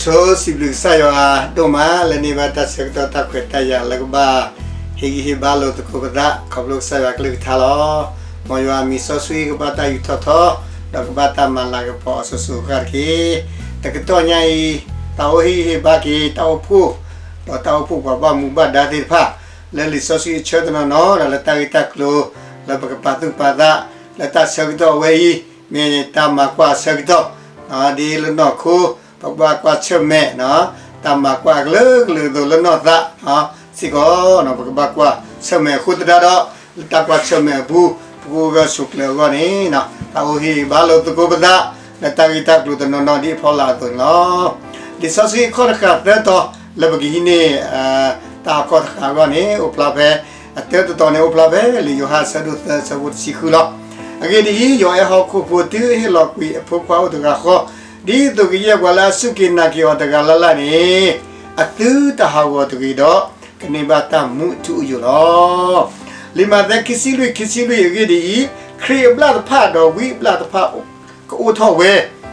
ဆိစံးဘျုးကစၢ်ယွၤဒိၣ်မး လၢန့ၢ်ဘၣ်တၢ်ဆၢကတီၢ် တၢ်ခွဲးတၢ်ယာ်လၢကဘၣ်ဟ့ၣ်ဂံၢ်ဟ့ၣ်ဘါလိာ်သကိးပသး ခီဖျိကစၢ်ယွၤကလုၢ်ကထါလီၤ. မ်ယွၤအမံၤစီဆှံကဘၣ်တၢ်ယူးထီၣ်ထီ ဒီးကဘၣ်တၢ်မၤလၤကပီၤအီၤစိၤစိၤအဃၣ်တက့ၢ်. တကတီၢ်ညါအံၤ သးအိၣ်ဟ့ၣ်ဂံၢ်ဟ့ၣ်ဘါက့ၤ တၢ်အိၣ်ဖှိၣ် ဒီးတၢ်အိၣ်ဖှိၣ်ပှၤဘၣ်မူဘၣ်ဒါသ့ၣ်တဖၣ် လၢလံာ်စီဆှံအဆၢတနီၤနီၤ ဒီးလၢတၢ်ဂ့ၢ်တၢ်ကျိၤ လၢပကပာ်သူၣ်ပာ်သး လၢတၢ်ဆၢကတီၢ်အဝဲအံၤ မ့ၢ်တၢ်မၤကွၢ်အဆၢကတီၢ် ဒ်လၢနီၢ်ခိ ပကဘၣ်ကွၢ်ဆၢၣ်မဲာ် တၢ်မၤကွၢ်အကလုာ်ကလုာ်အသိးလၢနီၢ်သး စ့ၢ်ကီး ပကဘၣ်ကွၢ်ဆၢၣ်မဲာ်အဃိသတးဒီး လၢတၢ်ကွၢ်ဆၢၣ်မဲာ်အပူၤ ပကအိၣ်ဂၢၢ်ဆိးကျၢၤအဂီၢ်န့ၣ် သးအိၣ်ဟ့ၣ်ဂံၢ်ဟ့ၣ်ဘါလိာ်သကိးပသး လၢတၢ်ဂ့ၢ်တၢ်ကျိၤတနီၤနီၤ ဒ်အဖီလာ်အသိးန့ၣ်လီၤ. လံာ်စီဆှံအခီၣ်တဃာ်သၢတီၤ လၢပကဟံးန့ၢ် တၢ်အခီၣ်တဃာ်အဂီၢ်န့ၣ် အိၣ်ဖျါဖဲ အတၢတတီၤန့ၣ် အိၣ်ဖျါဖဲလံာ်ယိၤဟၣ်အဆၢဒိၣ်သၢ အဆၢဖိတဆံဃုလီၤ. အဂ့ၢ်ဒ်အံၤ, ယွၤအဲၣ်ဟီၣ်ခိၣ်ဖိ တုၤအဟ့ၣ်လီၤကွံာ်အဖိခွါအိၣ်တဂၤဃီ, ဒ်သိးကယဲၢ်ပှၤလၢအစူၢ်က့ၤနာ်က့ၤအီၤတဂၤလၢ်လၢ်န့ၣ် အသုတဟးဂီၤတဂ့ၤဒီး ကန့ၢ်ဘၣ်တၢ်မူအထူအယိာ်လီၤ. လံာ်မးသဲ ခံဆံလွံၢ် ခံဆံလွံၢ် အဂ့ၢ်ဒ်အံၤ, ခရံာ်အဘျၣ်တဖၣ်ဒီးဝံအဘျၣ်တဖၣ် ကအိၣ်ထီၣ်ဝဲ,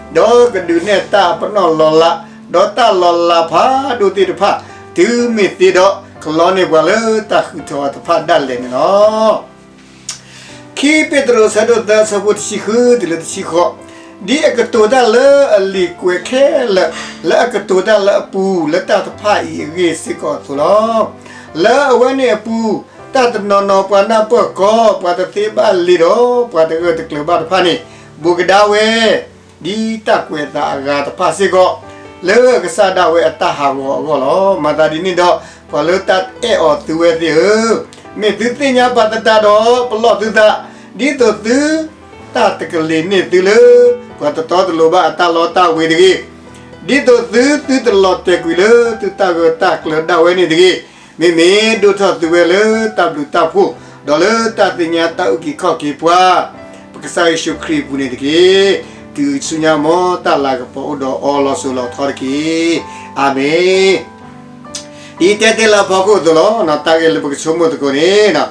ဒီးကဒုးနဲၣ်တၢ်အပနီၣ်လီၤလး, ဒီးတၢ်လီၤလးဖးဒိၣ်သ့ၣ်တဖၣ် တုၤမ့ၢ်သ့ဒီး ကလီန့ၢ်ပှၤလၢတၢ်ဃုထၢအီၤတဖၣ်ဒၣ်လဲာ်န့ၣ်လီၤ. ခံပ့းတရူး အဆၢဒိၣ်သၢ အဆၢဖိတဆံဃု တုၤလၢတဆံဃိး, ဒ်အကတိၤတၢ်လၢအလံာ်ကွဲးခဲလၢာ် လၢအကတိၤတၢ်လၢအပူၤ လၢတၢ်တဖၣ်အံၤအဂ့ၢ်စ့ၢ်ကီးအသိးလီၤ. လၢအဝဲန့ၣ်အပူၤ တၢ်တနီၤနီၤ ပှၤနၢ်ပၢၢ်ကီ ပှၤတသ့ဘၣ်လံဒီး ပှၤတဂၢၢ်တကျၢၤဘၣ်တဖၣ်န့ၣ် ဘိးကဒါဝဲ ဒ်တၢ်ကွဲးအသးအဂၤတဖၣ်စ့ၢ်ကီး လၢကစၢ်ဒၣ်ဝဲအတၢ်ဟးဂီၤအဂီၢ်လီၤ. မၤသးဒ်န့ၣ်ဒီး ပှၤလၢတၢ်အဲၣ်အီၤသုဝဲသ့ၣ်ဧၢ, မ့ၢ်သုသ့ၣ်ညါပာ်သတးဒီး ပလီၢ်သုသး, ဒ်သိးသုတၢ်တကလ့ၤန့ၢ်သုလၢ ပှၤတတီတလိၤဘၣ်အတၢ်လီတၢ်ဝ့ၤတဂ့ၤ, ဒ်သိးသုသုတလီၤတဲာ်ကွံာ်လၢ သုတၢ်ဂၢၢ်တၢ်ကျၢၤဒၣ်ဝဲန့ၣ်တဂ့ၤ, မ့မ့ၢ်ဒိၣ်ထီၣ်သုဝဲလၢတၢ်ဘျုးတၢ်ဖှိၣ်, ဒီးလၢတၢ်သ့ၣ်ညါတၢ်အုၣ်က့ၤခီၣ်က့ၤပှၤ ပကစၢ်ယ့ၣ်ၡူးခရံာ်အပူၤန့ၣ်တက့ၢ်. တုၤဆူညါမ် တၢ်လၤကပီၤအိၣ်ဒီးအီၤလီၤစိၤလီၤထီတက့ၢ်. အၤမ့ၣ်. ဒ်တဲတဲလၢအဖီခိၣ်အသိးလီၤ. တၢ်ဂ့ၢ်လၢပကဆိကမိၣ်သကိးန့ၣ်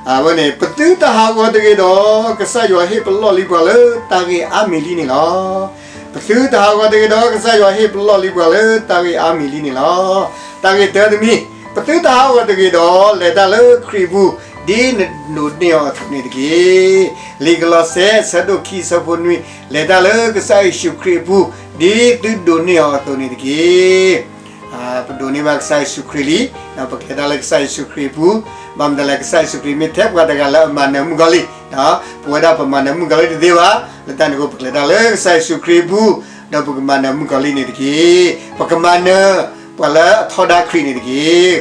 အဝဲန့ၣ် ပသုတဟးဂီၤတဂ့ၤဒီး ကစၢ်ယွၤဟ့ၣ်ပလီၢ်လံပှၤလၢတၢ်ဂ့ၢ်အါမံၤလံန့ၣ်လီၤ. ပသုတဟးဂီၤတဂ့ၤဒီး ကစၢ်ယွၤဟ့ၣ်ပလီၢ်လံပှၤလၢတၢ်ဂ့ၢ်အါမံၤလံန့ၣ်လီၤ. တၢ်ဂ့ၢ်တၢတမံၤ, ပသုတဟးဂီၤတဂ့ၤဒီး လဲၤတၢ်လၢခရံာ်အပူၤ ဒ်နဒိးန့ၢ်အီၤအသိးန့ၣ်တက့ၢ်. လံာ်ကလီးစဲ အဆၢဒိၣ်ခံ အဆၢဖိနွံ, လဲၤတၢ်လၢကစၢ်ယ့ၣ်ၡူးခရံာ်အပူၤ ဒ်သုဒိးန့ၢ်အီၤအသိးန့ၣ်တက့ၢ်. ပဒိးန့ၢ်ဘၣ်ကစၢ်ယ့ၣ်ၡူးခရံာ်လံ, ပကလဲၤတၢ်လၢကစၢ်ယ့ၣ်ၡူးခရံာ်အပူၤ, ဘၣ်မနုၤလဲၣ် ကစၢ်ယ့ၣ်ၡူးခရံာ်မ့ၢ်ထဲပှၤတဂၤလၢအမၤနၢၤမုၣ်ကီၤလံၢ်, ပဝဲဒၣ်ပမၤနၢၤမုၣ်ကီၤလံၢ်တသ့ဘၣ်. လၢတၢ်န့ၣ်အဃိ ပကလဲၤတၢ်လၢကစၢ်ယ့ၣ်ၡူးခရံာ်အပူၤ, ဒီးပကမၤနၢၤမုၣ်ကီၤလံၢ်န့ၣ်တက့ၢ်. ပကမၤနၢၤပှၤလၢအထီဒါခရံာ်န့ၣ်တက့ၢ်.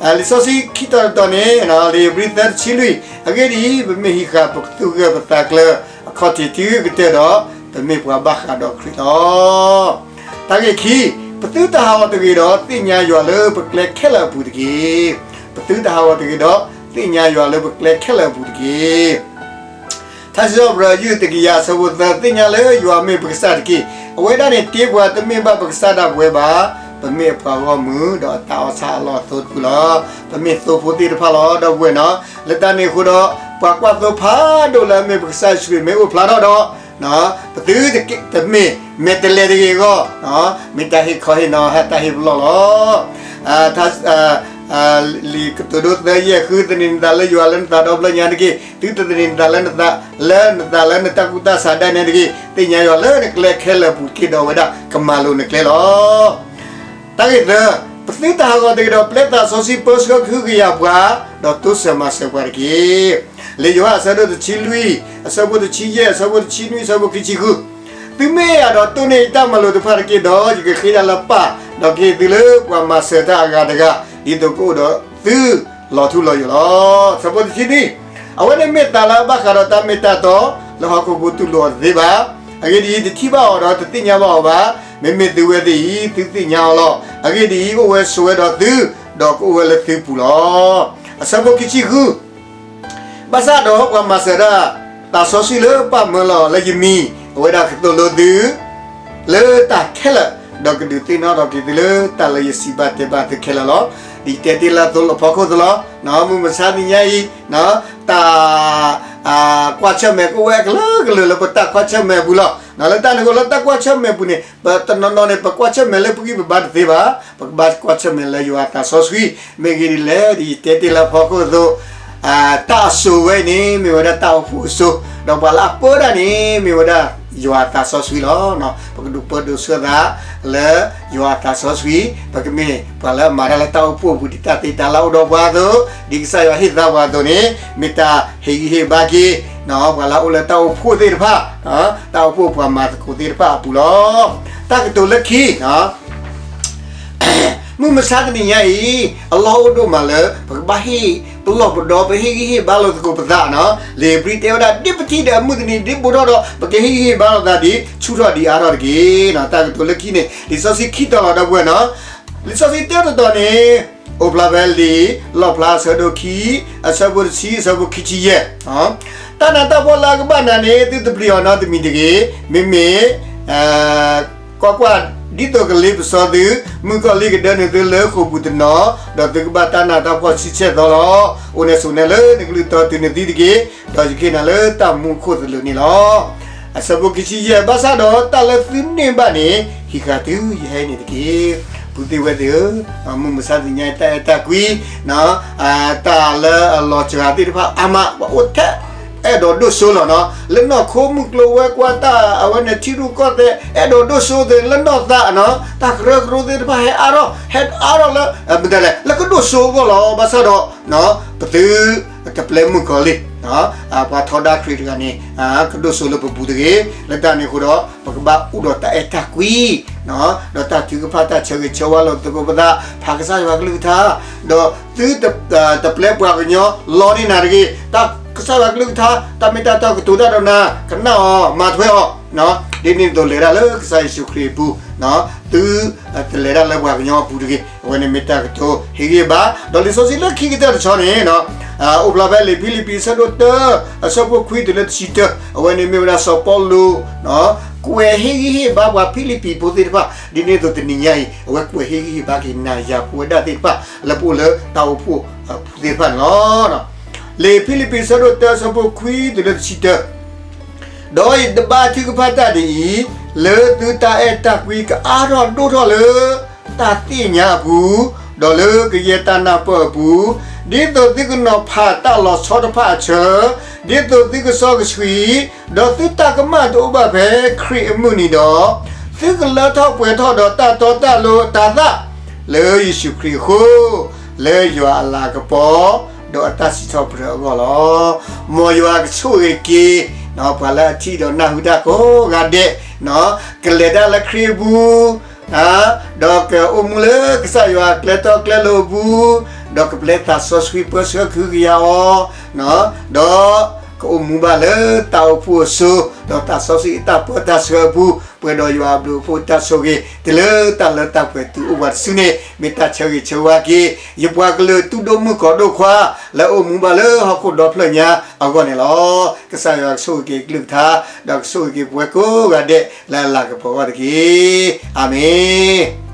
လံာ်စီဆှံခံတီၤတတီၤန့ၣ် လံာ်ဧ့ၤဘြံၤသၢ တဆံလွံၢ်, အဂ့ၢ်ဒ်အံၤ, ပမ့ၢ်ဟံးဃာ်ပသူၣ်ဂၢၢ်ပသးကျၢၤ အခီၣ်ထံးတုၤကတၢၢ်ဒီး ပမ့ၢ်ပှၤဘၣ်ဃးဒီးခရံာ်လီၤ. တၢ်ဂ့ၢ်ခံ, ပသုတဟးဂီၤတဂ့ၤဒီး သ့ၣ်ညါယွၤလၢပကျဲခဲလၢာ်အပူၤတက့ၢ်. ပသုတဟးဂီၤတဂ့ၤဒီး သ့ၣ်ညါယွၤလၢပကျဲခဲလၢာ်အပူၤတက့ၢ်. ထါစံးထီၣ်ပတြၢၤ ယုၢ်တကယၤ အဆၢဖိသၢ, သ့ၣ်ညါလၢယွၤမ့ၢ်ပကစၢ်တက့ၢ်. အဝဲဒၣ်န့ၣ်တ့ပှၤ တမ့ၢ်ဘၣ်ပကစၢ်ဒၣ်ပဝဲဘၣ်. ပမ့ၢ်အပှၤဂီၢ်မုၢ် ဒီးအတၢ်အီၣ်ဆၣ်အလီၢ်အသိတဖုလီၤ. ပမ့ၢ်သိဖိသ့ၣ်တဖၣ်လီၤ ဒီပုၢ်ဝဲၢ်နီၤ. လၢတၢ်န့ၣ်အဃိဒီး ပှၤကွၢ်သိဖးဒိၣ်လၢအမ့ၢ်ပကစၢ်ယ့ၣ်ၡူးခရံာ်မ့ၢ်အိၣ်ဖျါထီၣ်ဒီး ပသုတမ့ၢ်မဲာ်တဲးလဲးတဂ့ၤအဂီၢ်, မ့ၢ်တၢ်ဟ့ၣ်ခီဟ့ၣ်နီၤ ဟးတၢ်ဟ့ၣ်ပလီၢ်လီၤ. လံာ်ကတိၤဒိသၢယဲၢ်ဃု, သန့ၤနသးလၢယွၤလၢနသးဒီဖျၢၣ်ညါတက့ၢ်. သုတသန့ၤနသးလၢနသး လၢနသးလၢနတၢ်ကူၣ်တၢ်ဆးဒၣ်နဲတဂ့ၤ. သ့ၣ်ညါယွၤလၢနကျဲခဲလၢာ်အပူၤတက့ၢ်, ဒီးအဝဲဒၣ်ကမၤလိၤနကျဲလီၤ. တၢ်ဂ့ၢ်သၢ, ပသုတဟးဂီၤတဂ့ၤဒီး ပျဲသးစီဆှံပၢဆှၢကဟုကယာ်ပှၤ, ဒီးတိစၢၤမၤစၢၤပှၤတက့ၢ်. လံာ်ယိၤဟၣ်အဆၢဒိၣ်တဆံလွံၢ်, အဆၢဖိတဆံယဲၢ်, အဆၢဖိတဆံနွံ, အဆၢဖိခံဆံဃု, သုမ့ၢ်အဲၣ်ဒိးတိၢ်န့ၢ်ယတၢ်မၤလိာ်တဖၣ်တက့ၢ်ဒီး, ယကဃ့တၢ်လၢပၢ်, ဒီးကဟ့ၣ်သုလၢပှၤမၤစၢၤတၢ်အဂၤတဂၤ, ဒ်သိးကအိၣ်ဒီးသုလီၤထူလီၤယိာ်လီၤ. အဆၢဖိတဆံနွံ, အဝဲန့ၣ်မ့ၢ်သးလၢအဘၣ်ဃးဒီးတၢ်မ့ၢ်တၢ်တီ, လၢဟီၣ်ခိၣ်ဖိတူၢ်လိာ်အီၤတသ့ဘၣ်. အဂ့ၢ်ဒ်အံၤ, တထံၣ်ဘၣ်အီၤဒီးတသ့ၣ်ညါဘၣ်အီၤဘၣ်. မ့မ့ၢ်သုဝဲသ့ၣ်အံၤ သုသ့ၣ်ညါအီၤလီၤ. အဂ့ၢ်ဒ်အံၤ, အိၣ်ဝဲဆိးဝဲဒီးသု, ဒီးကအိၣ်ဝဲလၢသုပူၤလီၤ. အဆၢဖိခံဆံဃု ဘၣ်ဆၣ်ဒီးပှၤမၤစၢၤဒၣ် သးစီဆှံလၢပၢ်မၢလီၤလၢယမံၤ အဝဲဒၣ်ကသိၣ်လိသု လၢတၢ်ခဲလၢာ်, ဒီးကဒုးသ့ၣ်နီၣ်ထီၣ်က့ၤသုလၢတၢ်လၢယစံးဘၣ်တဲဘၣ်သုခဲလၢာ်လီၤ. ဒ်ယတဲတ့ၢ်လၢအသိးလီၤ ဖီခိၣ်သလီၤ, မုၢ်မဆါတနံၤညါအံၤ, တၢ် ကွၢ်ဆၢၣ်မဲာ်ကအိၣ်ဝဲကလုာ်ကလုာ်လၢပတၢ်ကွၢ်ဆၢၣ်မဲာ်အပူၤလီၤ. လၢတၢ်န့ၣ်အဃိလၢတၢ်ကွၢ်ဆၢၣ်မဲာ်အပူၤန့ၣ် ပတနီၤနီၤန့ၣ် ပကွၢ်ဆၢၣ်မဲာ်လၢပဂံၢ်ပဘါတသ့ဘၣ်, ပကဘၣ်ကွၢ်ဆၢၣ်မဲာ်လၢယွၤအသးစီဆှံ, မ့ၢ်ဂ့ၢ်ဒ်လဲၣ် ဒ်ယတဲတ့ၢ်လၢအဖီခိၣ်အသိး တၢ်အစိၤဝဲအံၤန့ၣ် မ့ၢ်ဝဲဒၣ်တၢ်အိၣ်ဖှိၣ်အစိၤ, ဒီးပှၤလၢအပၢတၢ်န့ၣ် မ့ၢ်ဝဲဒၣ်ယွၤအသးစီဆှံလီၤ. ပကဒိးပၢဒိးဆှၢသးလၢယွၤအသးစီဆှံ, ပကမ့ၢ်ပှၤလၢအမၤတၢ်လၢတၢ်အိၣ်ဖှိၣ်အပူၤ ဒ်တၢ်သ့တၢ်လၢအိၣ်ဒီးပှၤအသိး, ဒ်ကစၢ်ယွၤဟ့ၣ်သါပှၤအသိးန့ၣ် မ့ၢ်တၢ်ဟ့ၣ်ဂံၢ်ဟ့ၣ်ဘါက့ၤ ပှၤလၢအအိၣ်လၢတၢ်အိၣ်ဖှိၣ်သ့ၣ်တဖၣ်, တၢ်အိၣ်ဖှိၣ်ပှၤမၤသကိးသ့ၣ်တဖၣ်အပူၤလီၤ. တၢ်ကတိၤလၢခံ မုၢ်မဆါတနံၤညါအံၤ အလီၢ်အိၣ်ဒိၣ်မးလၢ ပကဘၣ်ဟ့ၣ်ပလီၢ်ပဒီ ပဟ့ၣ်ဂံၢ်ဟ့ၣ်ဘါလိာ်သကိးပသးနီၤ. လံာ်ဧ့ၤဘြံၤတဲဝဲဒၣ် ဒ်ပထံၣ်ဒီးအမုၢ်တနံၤဒ်ဘူးထီၣ်ဒီး ပကဟ့ၣ်ဂံၢ်ဟ့ၣ်ဘါလိာ်သးဒ် ဆူၣ်ထီၣ်ဒ်အါထီၣ်တက့ၢ်. တၢ်ကတိၤလၢခံန့ၣ် လံာ်စီဆှံခံတီၤလီၤ ဒီပုၢ်ဝဲၢ်နီၤ. လံာ်စီဆှံတၢတတီၤန့ၣ် အိၣ်ဖျါဖဲလံာ် လီၣ်ဖျါအဆၢဒိၣ်ခံ အဆၢဖိတဆံ အဆၢဖိခံဆံယဲၢ် တၢ်နးတၢ်ဖှီၣ်လၢအကဘၣ်နၤန့ၣ် သုတပျံၤအီၤနီတမံၤတဂ့ၤ. မ့မ့ၢ် ကွၢ်ကွၢ်, ဒ်သိးကလ့ပစီသု, မုၣ်ကီၤလံၢ်ကဒၢနုာ်သုလၢဃိာ်ပူၤတနီၤ, ဒီးသုကဘၣ်တၢ်နးတၢ်ဖှီၣ်ဆံဆဲၣ်သီလီၤ. အိၣ်နဲဆိးနဲလၢနကလုၢ်တီတုၤနသံတက့ၢ်, ဒီးယကဟ့ၣ်နၤလၢတၢ်မူခိၣ်သလုးန့ၣ်လီၤ. အဆၢဖိခံဆံယဲၢ် ဘၣ်ဆၣ်ဒီးတၢ်လၢသုန့ၢ်ဘၣ်န့ၣ် ဟံးဃာ်တုၤယဟဲန့ၣ်တက့ၢ်. ပုၢ်သ့ၣ်ဝဲၢ်သ့ၣ်ဧၢ, မုၢ်မဆါတနံၤညါအံၤ တၢ်အဲၣ်တၢ်ကွံ တၢ်လၢအလီၤစှၤသ့ၣ်တဖၣ်အါမး ပှၤအိၣ်ထဲ အဲၣ်ဒိးဒိၣ်စိလီၤနီၤ. လၢနီၢ်ခိမုၢ်ကျိၤဝဲၤကွာ်တၢ် အဝဲန့ၣ်ထံရူၢ်ကီၢ်သဲး အဲၣ်ဒိးဒိၣ်စိသ့ၣ် လၢနီၢ်သးနီၤ, တၢ်ကရၢကရိသ့ၣ်တဖၣ်ဟဲအါထီၣ် ဟဲအါထီၣ်လၢ မတၤလဲၣ် လၢကဒိၣ်စိအဂီၢ်လီၤ. ဘၣ်ဆၣ်ဒီး ပသုတပျဲမုၣ်ကီၤလံၢ် ပှၤထီဒါခရံာ်တဂၤန့ၣ် ကဒိၣ်စိလၢပပူၤတဂ့ၤ. လၢတၢ်န့ၣ်အဃိဒီး ပကဘၣ်အိၣ်ဒီးတၢ်အဲၣ်တၢ်ကွံ ဒီးတၢ်ထုကဖၣ် တၢ်ဆၢဂ့ၤဆၢဝါလိာ်သကိးပသး ဖးကစၢ်ယွၤကလုၢ်ကထါ, ဒီးသုတပျဲပှၤကညီလီန့ၢ်နၤတဂ့ၤ. တၢ်ကစၢ်ယွၤကလုၢ်ကထါ တၢ်မ့ၢ်တၢ်တီကတိၤတၢ်ဒီးနၤ ကနၣ်အီၤ မၤထွဲအီၤ ဒ်န့ၣ်အသိးလဲၤတၢ်လၢကစၢ်ယ့ၣ်ၡူးခရံာ်အပူၤ, သုတလဲၤတၢ်လၢပှၤကညီအပူၤတဂ့ၤ. အဝဲန့ၣ်မ့ၢ်တၢ်ကတိၤဟ့ၣ်ဂံၢ်ဟ့ၣ်ဘါ, ဒီးလံာ်စီဆှံလၢခံကတၢၢ်တဆီန့ၣ် အိၣ်ဖျါဖဲလံာ်ဖံလံးပံၤအဆၢဒိၣ်တၢ အဆၢဖိခွံတုၤလၢတဆံတၢ, အဝဲန့ၣ်မ့ၢ်ဝဲဒၣ်စီၤပီလူး ကွဲးဟ့ၣ်ဂံၢ်ဟ့ၣ်ဘါပှၤဖံလံးပံၤဖိသ့ၣ်တဖၣ် ဒ်န့ၣ်အသိးတနံၤညါအံၤ အဝဲကွဲးဟ့ၣ်ဂံၢ်ဟ့ၣ်ဘါက့ၤနၤယၤပဝဲဒၣ်သ့ၣ်တဖၣ် လၢပအိၣ်လၢတၢ်အိၣ်ဖှိၣ်အပူၤသ့ၣ်တဖၣ်န့ၣ်လီၤ. လံာ်ဖံလံးပံၤအဆၢဒိၣ်တၢအဆၢဖိခွံတုၤလၢတဆံတၢ, ဒီးယတဘါထုကဖၣ်တၢ်ဒ်အံၤ, လၢသုတၢ်အဲၣ်တၢ်ကွံကအါထီၣ်ဒိၣ်ထီၣ်လၢ တၢ်သ့ၣ်ညါအပူၤ, ဒီးလၢကယဲၢ်တၢ်နၢ်ပၢၢ်အပူၤ, ဒ်သိးသုကနီၤဖးတၢ်လီၤဆီတဖၣ်အဆၢ, ဒ်သိးသုကစီကဆှံ, ဒီးသုတၢ်ကမၣ်တအိၣ်ဘၣ်ဖဲခရံာ်အမုၢ်နံၤဒီး, သုကလၢထီၣ်ပှဲၤထီၣ်ဒီးတၢ်တီတၢ်လိၤအတၤသၣ်, လၢယ့ၣ်ၡူးခရံာ်အဃိ, လၢယွၤအလၤကပီၤ, ဒီးအတၢ်စံးထီၣ်ပတြၢၤအဂီၢ်လီၤ. မ်ယွၤကဆိၣ်ဂ့ၤက့ၤ ပှၤလၢအထံၣ်ဒီးနၢ်ဟူတၢ်ကိးဂၤဒဲး, ကလဲၤတၢ်လၢခရံာ်အပူၤ, ဒီးကအိၣ်မူလၢကစၢ်ယွၤအကျဲတီကျဲလိၤအပူၤ, ဒီးကပျဲသးစီဆှံပၢဆှၢကဟုကယာ်အီၤ, ဒီးကအိၣ်မူဘၣ်လၢတၢ်အိၣ်ဖှိၣ်အစိၤ, ဒီးသးစီဆှံအတၢ်ပၢတၢ်ဆှၢအပူၤ, ပှဲၤဒီးယွၤအဘျုးအဖှိၣ်တၢ်ဆိၣ်ဂ့ၤ, တုၤလၢတၢ်လၢတၢ်ပှဲၤတုၤအိၣ်ပှၤတစုန့ၣ် မ့ၢ်တၢ်ဆၢဂ့ၤဆၢဝါက့ၤ ယပှၤကလုာ်တူၢ်ဒိၣ်မုၢ်ကီၤဒိၣ်ခွါ လၢအအိၣ်မူဘၣ်လၢဟီၣ်ခိၣ်ဒီဖျၢၣ်ညါအဂီၢ်န့ၣ်လီၤ. ကစၢ်ယွၤကဆိၣ်ဂ့ၤက့ၤအကလုၢ်ကထါ, ဒီးကဆိၣ်ဂ့ၤက့ၤပဝဲကိးဂၤဒဲးလၢအလၤကပီၤအဂီၢ်တက့ၢ်. အၤမ့ၣ်.